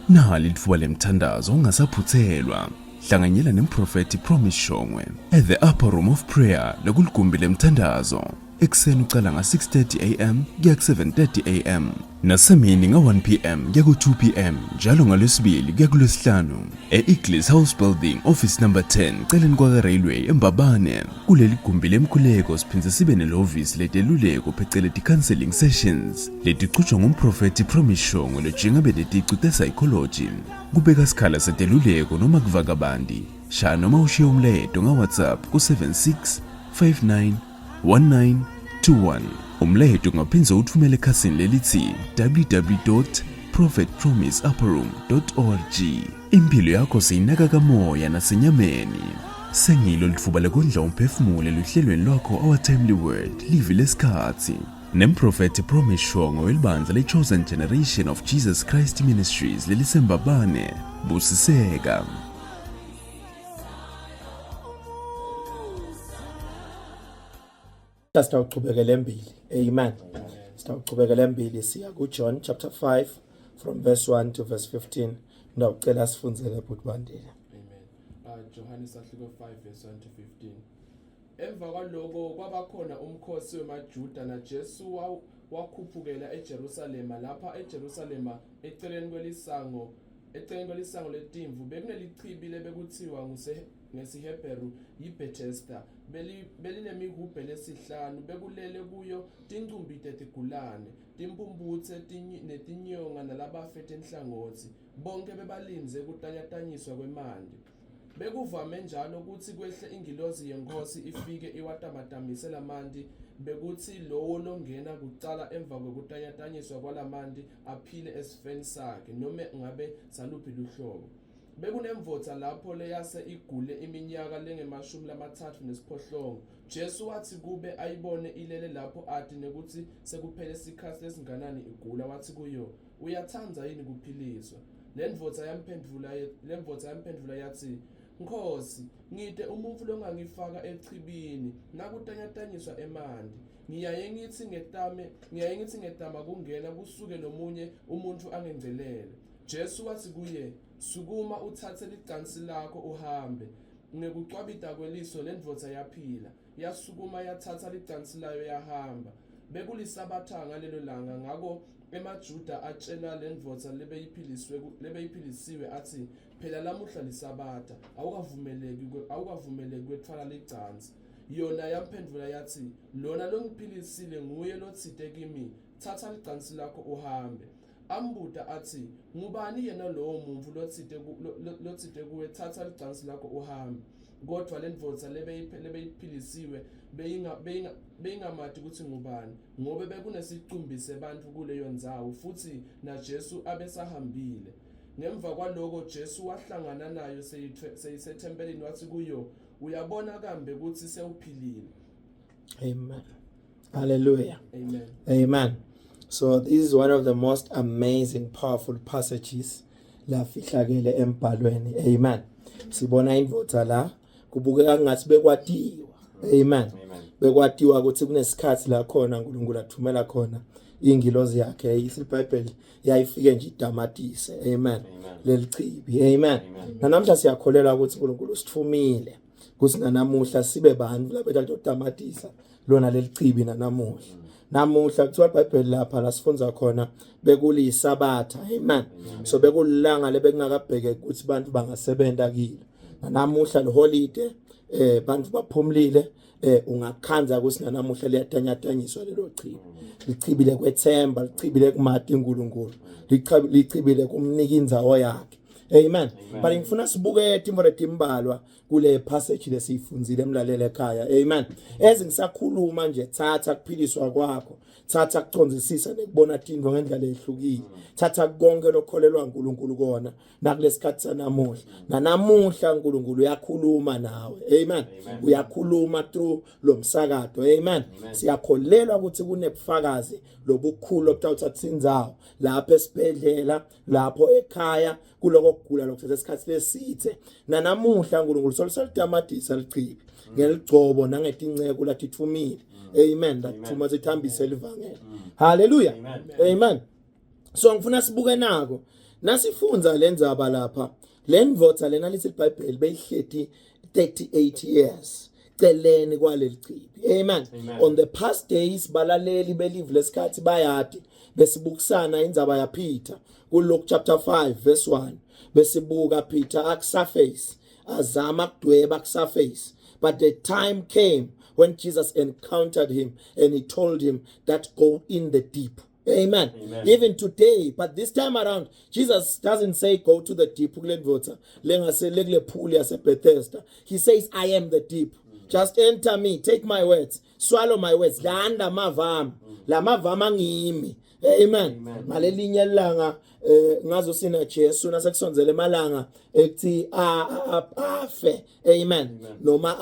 Nali litfuba lemthandazo ungasaphuthelwa. Hlanganyela nemprofethi Promise Shongwe at the Upper Room of Prayer lokuligumbi lemthandazo. Ekuseni ucala nga-6:30 am kuya ku-7:30 am nasemini nga-1 pm kuya ku-2 pm njalo ngalwesibili kuya kulwesihlanu e-Eagles House Building office number 10 celeni kwaka-Railway eMbabane. Kuleli gumbi lemkhuleko siphindze sibe nelihhovisi leteluleko pheceleti counseling sessions letichutjwa ngumprofethi Promise Shongwe lojinga neticu te-psychology. Kubeka sikhala seteluleko noma kuva kabanti, shaya noma ushiye umlayeto nga-WhatsApp ku-76 59 1921. Umlayeto ungaphindze uwutfumele ekhasini lelitsi www.prophetpromiseupperroom.org. Imphilo yakho siyinaka kamoya nasenyameni. Sengilo litfuba lekondla umphefumulo eluhlelweni lwakho Our Timely Word, livi lesikhatsi. Nemprofethi Promise Shongo welibandla le-Chosen Generation of Jesus Christ Ministries leliseMbabane. Busiseka. Sitawuchubekela embili. Amen. Sitawuchubekela embili siya kuJohn chapter 5 from verse 1 to verse 15. Ndawucela sifundzele bhuti Bandile. Amen. Uh, Johannes sahluko 5 verse 1 to 15. Emva kwaloko kwabakhona umkhosi wemaJuda naJesu wakhuphukela eJerusalema. Lapha eJerusalema eceleni kwelisango eceleni kwelisango letimvu bekunelichibi lebekuthiwa nguse ngesiHebheru yiBethesda belinemihubhe lesihlanu bekulele kuyo tincumbi tetigulane timphumphutse netinyonga nalabafe tinhlangotsi bonkhe bebalindze kutanyatanyiswa kwemanti Bekuvame njalo kutsi kwehle ingilozi yeNkhosi ifike iwatamatamise lamanti, bekutsi lowo longena kucala emva kwekutanyatanyswa kwalamanti aphile esifeni sakhe, nome ngabe saluphi luhlobo. Bekunemvodza lapho leyase igule iminyaka lengemashumi lamatsatfu nesiphohlongo. Jesu watsi kube ayibone ilele lapho ati nekutsi sekuphele sikhatsi lesinganani igula, watsi kuyo, Uyatsandza yini kuphiliswa? Lendvodza yamphendvula lendvodza yamphendvula yatsi, Nkhosi, ngite umuntfu longangifaka echibini nakutanyatanyiswa emanti. Ngiyaye ngitsi ngetame ngiyaye ngitsi ngetama kungena kusuke lomunye umuntfu angengcelele. Jesu watsi kuye, Sukuma utsatse licansi lakho uhambe. Ngekucwabita kweliso lendvodza yaphila. Yasukuma yatsatsa licansi layo yahamba. BekuliSabatha ngalelo langa, ngako emaJuda atjela lendvodza lebeyiphiliswe lebeyiphilisiwe atsi, Phela lamuhla liSabatha, awukavumeleki awukavumeleki kwetfwala licansi. Yona yamphendvula yatsi, Lona longiphilisile nguye lotsite kimi, Tsatsa licansi lakho uhambe. Ambuta atsi, Ngubani yena lowo muntfu lotsite lotsite kuwe, Tsatsa licansi lakho uhambe? Kodvwa lendvodza lebeyiphilisiwe beyingamati kutsi ngubani, ngobe bekunesicumbi sebantfu kuleyo ndzawo, futsi naJesu abesahambile. Ngemva kwaloko Jesu wahlangana nayo seyisethempelini watsi kuyo, Uyabona kambe kutsi sewuphilile. Amen. Hallelujah. Amen. Amen. So this is one of the most amazing powerful passages lafihlakele embhalweni. Amen. Sibona indvodza la kubukeka ngathi bekwatiwa. Amen. Bekwatiwa ukuthi kunesikhathi la khona uNkulunkulu athumela khona ingilozi yakhe iBhayibheli yayifike nje idamatise. Amen. Lelichibi. Amen. Nanamhla siyakholelwa ukuthi uNkulunkulu usithumile. Kuthi nanamuhla sibe bantu labetha kutotamatisa lona lelichibi nanamuhla. Namuhla kuthiwa iBhayibheli lapha la sifundza khona bekulisabatha. Amen. So bekulilanga lebekungakabheke ukuthi bantu bangasebenta kilo. Nanamuhla liholide eh bantu baphumlile eh ungakhandza ukuthi nanamuhla liyatanyatanyiswa lelo chibi. Lichibi lekwethemba, lichibi lekumati uNkulunkulu. Lichibi lekumnika indzawo yakhe. Amen. But ngifuna sibuke tintfo letimbalwa kule passage lesiyifundzile emlaleli ekhaya. Amen. As ngisakhuluma nje thatha kuphiliswa kwakho, thatha kucondzisisa nekubona tintfo ngendlela lehlukile. Thatha konke lokholelwa uNkulunkulu kona nakulesikhathi sanamuhla. Nanamuhla uNkulunkulu uyakhuluma nawe. Amen. Uyakhuluma through lo msakato. Amen. Siyakholelwa ukuthi kunebufakazi lobukhulu obutawuthatha indzawo lapha esibhedlela lapho ekhaya kuloko kugula lokuthatha isikhathi lesithe nanamuhla uNkulunkulu solusalitamatisa lichibi ngeligcobo nangetinceko latithumile amen lathuma sithambise livangeli haleluya amen so ngifuna sibuke nako. Nasifundza lendzaba lapha, le ndvodza lena lithi iBhayibheli beyihleti 38 years celeni kwaleli chibi. Amen. Amen. On the past days balaleli belive lesikhathi bayati besibukisana indzaba ya Peter ku Luke chapter 5 verse 1 besibuka Peter akusurface azama kudweba kusurface but the time came when Jesus encountered him and he told him that go in the deep. Amen. Amen. Even today, but this time around, Jesus doesn't say go to the deep kule ndvodza lengase lekule pool yase Bethesda. He says I am the deep. Just enter me, take my words, swallow my words. Landa mavama. La mavama ngimi. Amen. Ngalelinye ilanga eh ngazo sina Jesu nasekusondzela emalanga ekuthi afe amen noma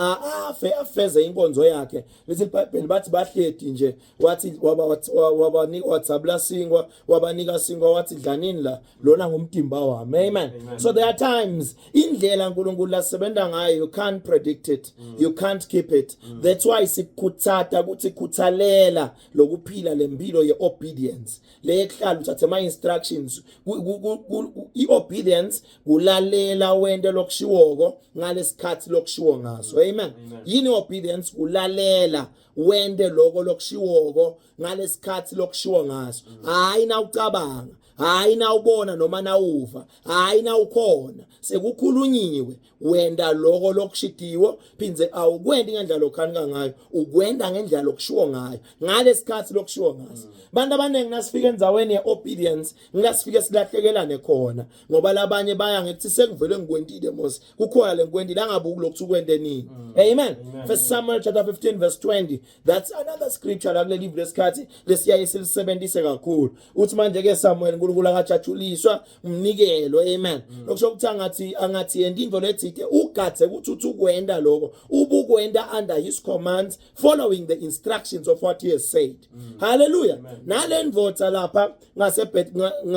afe afeze inkonzo yakhe lithi iBhayibheli bathi bahledi nje wathi waba wabanika wadzabula sinkwa wabanika sinkwa wathi dlanini la lona ngumtimba wami amen so there are times indlela uNkulunkulu lasebenza ngayo you can't predict it you can't keep it that's why sikukhuthata ukuthi khuthalela lokuphila lempilo yeobedience leyekuhlala uthathe ama instructions iobedience kulalela wente lokushiwoko ngalesikhathi lokushiwo ngaso amen yini obedience kulalela wente lokho lokushiwoko ngalesikhathi lokushiwo ngaso hayi na ucabanga hayi na ubona noma nawuva hayi na ukhona sekukhulunyiwe wenda lokho lokushidiwe phindze awukwendi ngendlela lokhanika ngayo ukwenda ngendlela lokushiwo ngayo ngalesikhathi lokushiwo ngaso bantu abaningi nasifika endaweni yeobedience ngingasifike silahlekelane khona ngoba labanye baya ngekuthi sengivele ngikwentile mos kukhona lengikwentile angabuki lokutsi ukwente nini amen First Samuel chapter 15 verse 20 that's another scripture la kuleli lesikhathi lesiyaye silisebenzise kakhulu uthi manje ke Samuel uNkulunkulu akajatshuliswa umnikelo amen lokusho ukuthi angathi angathi yenta into lethite ugadze ukuthi uthi ukwenda lokho ubukwenda under his commands following the instructions of what he has said hallelujah nale ndvodza lapha ngase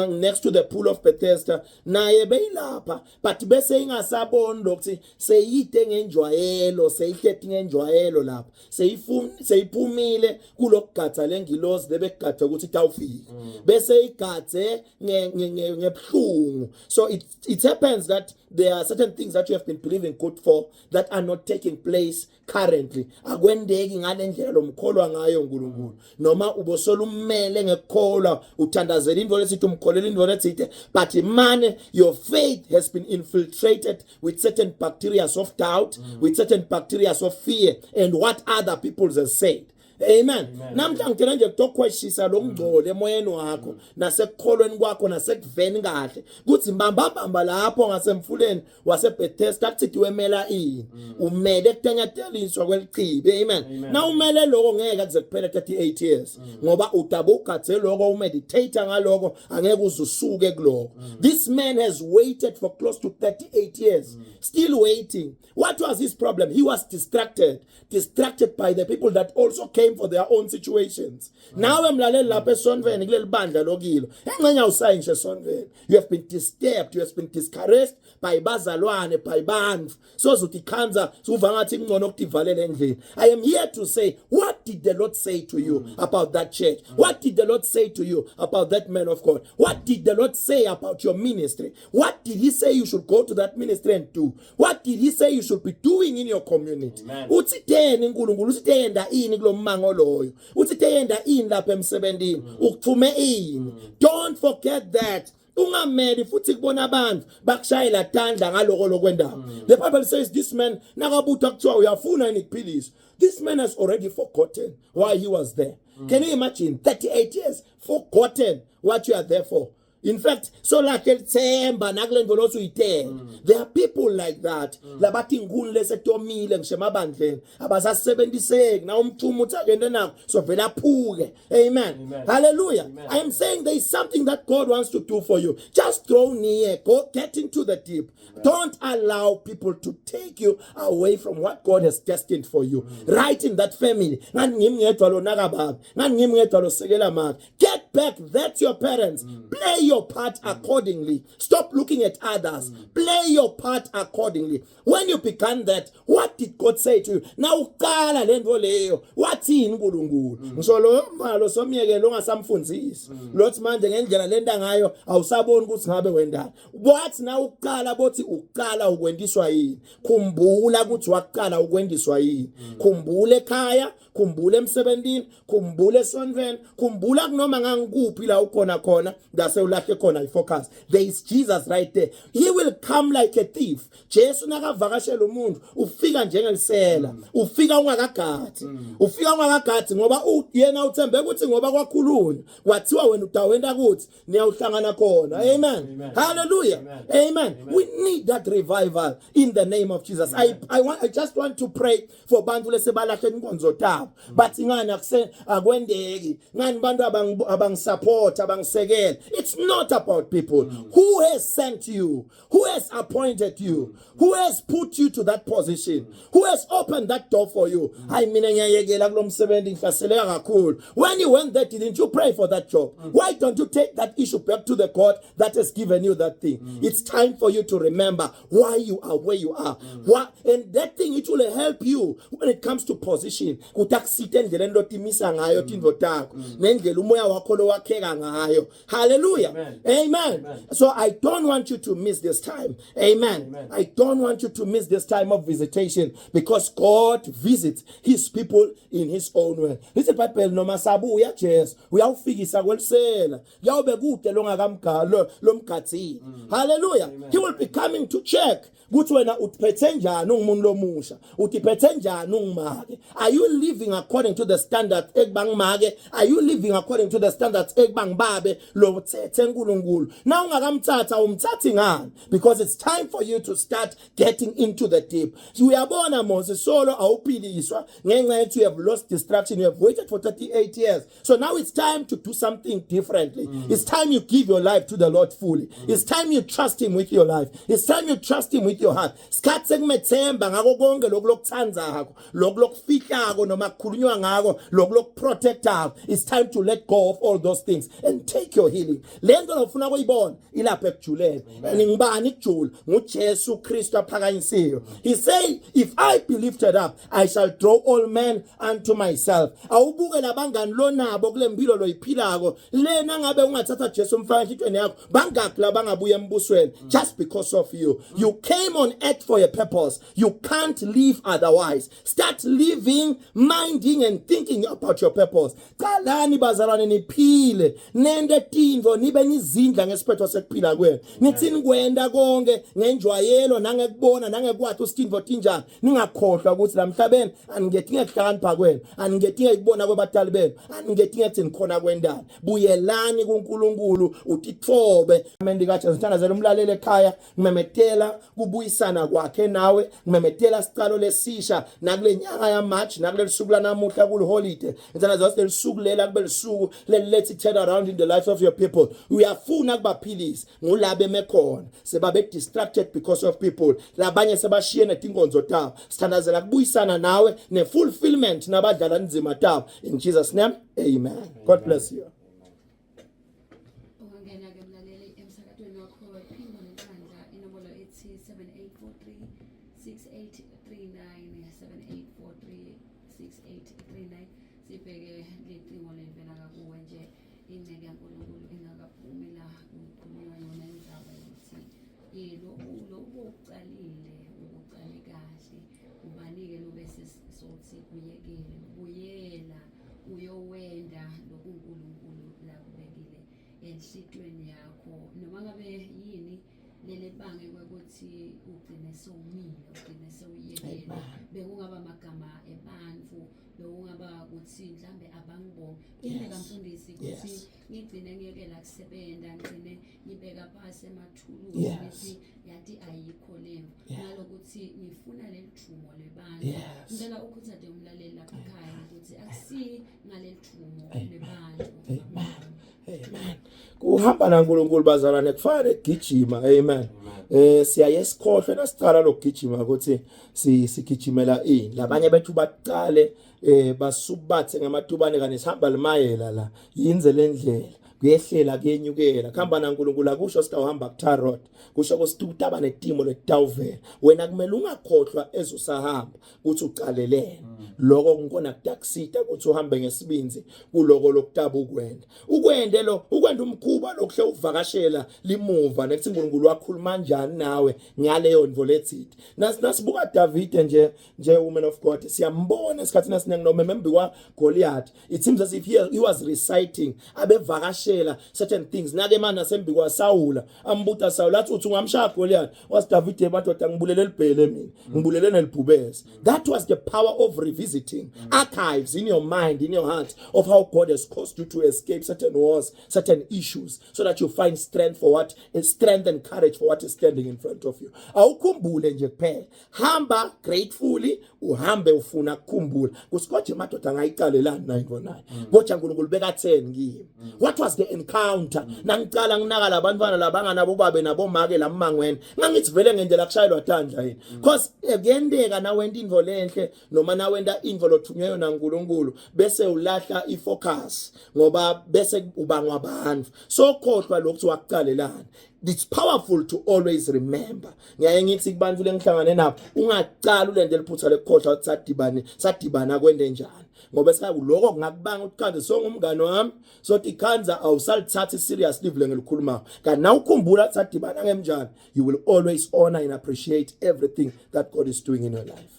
next to the pool of Bethesda naye beyilapha but bese ingasaboni lokuthi seyide ngenjwayelo seyihleti ngenjwayelo lapha seyifuna seyiphumile kulokugadza lengilozi lebekugadza ukuthi itawufika bese igadze ngebuhlungu so it it happens that there are certain things that you have been believing God for that are not taking place currently akwendeki ngalendlela lomkholwa ngayo uNkulunkulu noma ubosola ummele ngekukholwa uthandazela into lesithi umkholela into lethite but mane your faith has been infiltrated with certain bacteria of doubt with certain bacteria of fear and what other people have said Amen. Namhla ngicela nje kutokhweshisa lokungcola emoyeni wakho nasekukholweni kwakho nasekuveni kahle kuthi mbamba bamba lapho ngasemfuleni waseBethesda kuthi wemela ini umele kutanyatheliswa kwelichibi amen na umele lokho ngeke kuze kuphele 38 years ngoba udabuka lokho umeditate ngalokho angeke uzusuke kulokho this man has waited for close to 38 years still waiting what was his problem he was distracted distracted by the people that also came for their own situations nawe mlaleli lapha esontweni kuleli bandla lokilo engxenye awusayi nje esontweni you have been disturbed you have been discouraged by bazalwane by bantu sozuthi ikhanza suva ngathi kungcono ukudivalela endlini i am here to say what did the lord say to you about that church what did the lord say to you about that man of god what did the lord say about your ministry what did he say you should go to that ministry and do what did he say you should be doing in your community uthi teni uNkulunkulu uthi tenda ini kulommango loyo uthi tenda ini lapha emsebenzini ukuthume ini don't forget that ungameli futhi kubona abantu bakushayela tandla ngaloko lokwendaba the bible says this man nakabutha kuthiwa uyafuna yini kuphiliswa this man has already forgotten why he was there can you imagine 38 years forgotten what you are there for in fact so lahle lithemba nakule nto lothi uyitele there are people like that labathi inkuni lesetomile ngisho emabandleni abasasebenziseki na umthuma uthi akende nako so vele aphuke amen, amen. Hallelujah amen. I am saying there is something that God wants to do for you just draw near go get into the deep amen. Don't allow people to take you away from what God has destined for you right in that family ngani ngimi ngedwa lo nakababa ngani ngimi ngedwa lo sekela maka get back, that's your parents. Play your part accordingly. Stop looking at others. Play your part accordingly. When you began that, what did God say to you? Now uqala lento leyo, wathini uNkulunkulu? Ngisho lo mfana lo somyekelo ongasamfundisi. Lothi manje ngendlela lenta ngayo awusaboni ukuthi ngabe wendani. Wathi na uqala bothi uqala ukwendiswa yini? Khumbula ukuthi waqala ukwendiswa yini. Khumbula ekhaya, khumbula emsebenzini, khumbula esontweni, khumbula kunoma ngangikuphi la ukhona khona, ngase ulahle khona ifocus. There is Jesus right there. He will come like a thief. Jesu nakavakashela umuntu ufika njengelisela, ufika ungakagathi, ufika ungakagathi ngoba yena uthembe ukuthi ngoba kwakhulunywa kwathiwa wena udawenda ukuthi niyawuhlangana khona. Amen. Hallelujah. Amen. We need that revival in the name of Jesus. I just want to pray for bantu lesebalahle inkonzo tabo. Bathi ngani akuse akwendeki, ngani bantu abangisupport, abangisekela. It's not about people. Who has sent you? Who has appointed you? Who has put you to that position? Who has opened that door for you? Hayi mina ngiyayekela kulomsebenzi ngihlaseleka kakhulu. When you went there, didn't you pray for that job? Why don't you take that issue back to the God that has given you that thing? It's time for you to remember why you are where you are. Why, and that thing, it will help you when it comes to position. Kutakusita endleleni lotimisa ngayo tintfo takho nendlela umoya wakho lowakheka ngayo. Hallelujah. Amen. Amen. Amen. So I don't want you to miss this time. Amen. Amen. I don't want you to miss this time of visitation because God visits his people in his own way. Lithi iBhayibheli noma sabuya Jesu uyawufikisa kwelisela kuyawube kude longakamgalo lomgadzile. Hallelujah. He will be coming to check ukuthi wena utiphethe njani ungumuntu lomusha, utiphethe njani ungumake. Are you living according to the standards ekubangimake? Are you living according to the standards ekubangibabe lothethe uNkulunkulu? Na ungakamthatha umthathi ngani? Because it's time for you to start getting into the deep. Uyabona Moses solo awuphiliswa ngenxa yethi you have lost distraction, you have waited for 38 years. So now it's time to do something differently. It's time you give your life to the Lord fully. It's time you trust him with your life. It's time you trust him with your heart. Sikhathi sekumethemba ngako konke lokhu lokuthandzako, lokhu lokufihlako noma kukhulunywa ngako, lokhu lokuprotectako. It's time to let go of all those things and take your healing. Lento lofuna kuyibona ilapha ekujuleni. And ngibani kujula? NguJesu Kristu aphakanyisiwe. He say if I be lifted up, I shall draw all men unto myself. Awubuke labangani lonabo kule mpilo loyiphilako. Lena ngabe ungathatha Jesu umfaka enhlitweni yakho, bangaki labangabuya embusweni just because of you. You came on earth for a purpose. You can't live otherwise. Start living, minding and thinking about your purpose. Qalani bazalwane niphile, nente tintfo nibe nizindla ngesiphetho sekuphila kwenu. Nithini kwenta konke ngenjwayelo nangekubona nangekwathi usitintfo tinjani. Ningakhohlwa ukuthi la mhlabeni aningeti ngekuhlakanipha kwenu, aningeti ngekubona kwebatali benu, aningeti ngekuthi nikhona kwendani. Buyelani kuNkulunkulu utitfobe. Amen likaJesu. Ngithandazela umlaleli ekhaya, ngimemetela kubuyisana kwakhe nawe, ngimemetela sicalo lesisha nakule nyanga ya March nakuleli suku lanamuhla kul holiday. Ngithandazela ukuthi leli suku lela kube lisuku leliletha turn around in the life of your people. Uyafuna kubaphilisa ngulabe mekhona sebabe distracted because of people, labanye sebashiye netinkonzo tabo. Sithandazela kubuyisana nawe ne fulfillment nabadlala nzima tabo. In Jesus name, amen. God bless you. Ungangena ke mlaleli emsakatweni wakho Phimbo Nenhlanhla, inombolo ethi 7843 6839 7843 6839. Sibheke licingo lelivela kakuwe nje, ingceke yaNkulunkulu ingakaphumi la kukhulunywa yona indzaba yokuthi loku loku ukucalile ukucale kahle, ubani-ke lobese sothi uyekile buyela uyowenda lokhu uNkulunkulu lakubekile enhlitweni yakho, noma ngabe yini leli bange kwekuthi ugcine sewumile, ugcine sewuyekile. Bekungaba amagama ebantfu, bekungaba ukuthi mhlambe abangibongi. Kuyenzeka mfundisi ukuthi ngigcine ngiyekela kusebenza, ngigcine ngibeka phasi emathuluzi, ngithi yathi ayikho lemvu, nalokuthi ngifuna leli thumo lebantu. Ngicela ukhuthaze umlaleli lapha ekhaya ukuthi akusi ngaleli thumo lebantu. Amen. Amen. Kuhamba naNkulunkulu bazalwane kufana negijima. Amen. Siyaye sikhohlwe nasicala lokugijima ukuthi sigijimela ini. Labanye bethu baqale basubathe ngamatubane kanti sihamba limayela la. Yinze lendlela. Kuyehlela kuyenyukela. Kuhamba naNkulunkulu akusho sitawuhamba kutarot. Kusho ukuthi utaba netimo letitawuvela. Wena kumele ungakhohlwa ezusahamba ukuthi ucalelene. Lokho ngikona kutakusita ukuthi uhambe ngesibinzi kuloko lokutaba ukwenda. Ukwende lo ukwenda umkhuba lokuhle uvakashela limuva nekuthi uNkulunkulu wakhuluma kanjani nawe ngaleyo ndvo letsite. Nasibuka Davide nje nje woman of God siyambona esikhathini esiningi noma embi kwa Goliath it seems as if he, he was reciting abevakashela certain things nake manje nasembi kwa Sawula ambuta Sawula athi uthi ungamshaya Goliath was David madoda ngibulele libhele mina ngibulele nelibhubesi that was the power of revisiting archives in your mind in your heart of how God has caused you to escape certain wars certain issues so that you find strength for what strength and courage for what is standing in front of you awukhumbule nje kuphela hamba gratefully uhambe ufuna kukhumbula ukuthi kodwa madoda ngayicalelani 949 mm. kodwa uNkulunkulu bekatheni kimi mm. what was the encounter mm. nangicala nginaka labantwana labanganabo babe nabomake lamangweni ngangithi vele ngendlela kushayelwa tandla yini because eh, kuyenteka nawenta intfo lenhle noma nawenta intfo lothunywe yona uNkulunkulu bese ulahla ifocus ngoba bese ubangwa abantu so khohlwa lokhu wakucalelani it's powerful to always remember ngiyaye ngithi kubantu lengihlangane nabo ungacala ulende liphutha lekukhohlwa ukuthi sadibane sadibana kwende njani ngoba sikakuloko kungakubanga ukuthi khanze songumngane wami sothi khanza awusalithathi serious live lengilikhulumayo kanti nawukhumbula ukuthi sadibana ngemnjani you will always honor and appreciate everything that God is doing in your life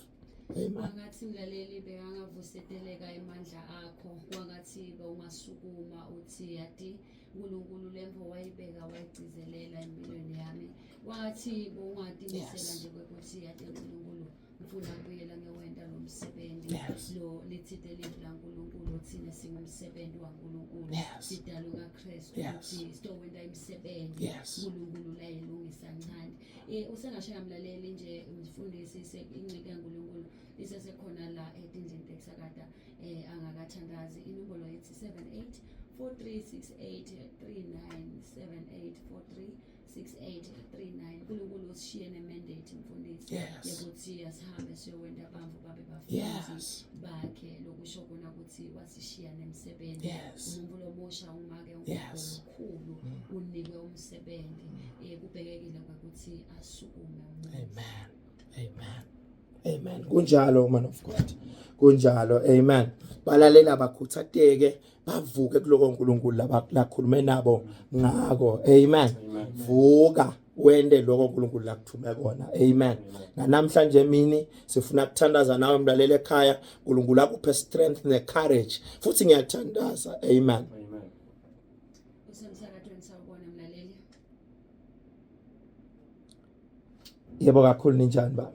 amen Wangathi mlaleli bekangavuseteleka emandla akho wangathi bewungasukuma uthi yati uNkulunkulu lemvo wayibeka wayigcizelela empilweni yami wathi bowungatimisela nje kwekuthi yati uNkulunkulu ngifuna kubuyela ngiyowenta lo msebenzi lo lithite livi laNkulunkulu thina singumsebenzi waNkulunkulu sidalwe kaKristu ukuthi sitowenta imisebenzi uNkulunkulu layilungisa ncane eh usengashaya mlaleli nje umfundisi inceke yaNkulunkulu isesekhona la etindlini tekusakata eh angakathandazi inombolo yethi 78 4368 39 78 43 6839 uNkulunkulu usishiye nemandate mfundisi yokuthi asihambe siyowenda abantu babe bafundi bakhe lokusho kona ukuthi wasishiya nemsebenzi umuntu lomusha umake omkhulu mm. unikwe umsebenzi mm. eh kubhekekile ukuthi asukume umuntu amen amen Amen. Kunjalo man of God. Kunjalo. Amen. Balalela bakhuthateke bavuke kuloko uNkulunkulu lakhulume nabo ngako. Amen. Vuka wende lokho uNkulunkulu lakuthume kona. Amen. Namhlanje mini sifuna kuthandaza nawe mlaleli ekhaya uNkulunkulu akuphe strength ne courage. Futhi ngiyathandaza. Amen. Amen. Usemsakatweni sawubona mlaleli. Yebo kakhulu ninjani baba?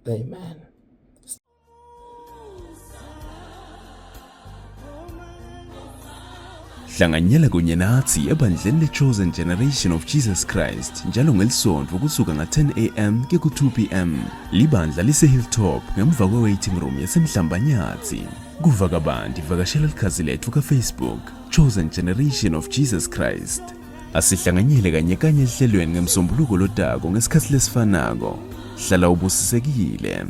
Amen. Hlanganyela kunye nathi ebandleni le-Chosen Generation of Jesus Christ njalo ngelisonto kusuka nga-10 am kuya ku-2 pm. Libandla lise-Hilltop ngemva kwe-waiting room yaseMhlambanyathi. Kuva kabanti vakashela likhasi lethu ka-Facebook Chosen Generation of Jesus Christ. Asihlanganyele kanye kanye ehlelweni ngemsombuluko lotako ngesikhathi lesifanako. Hlala ubusisekile.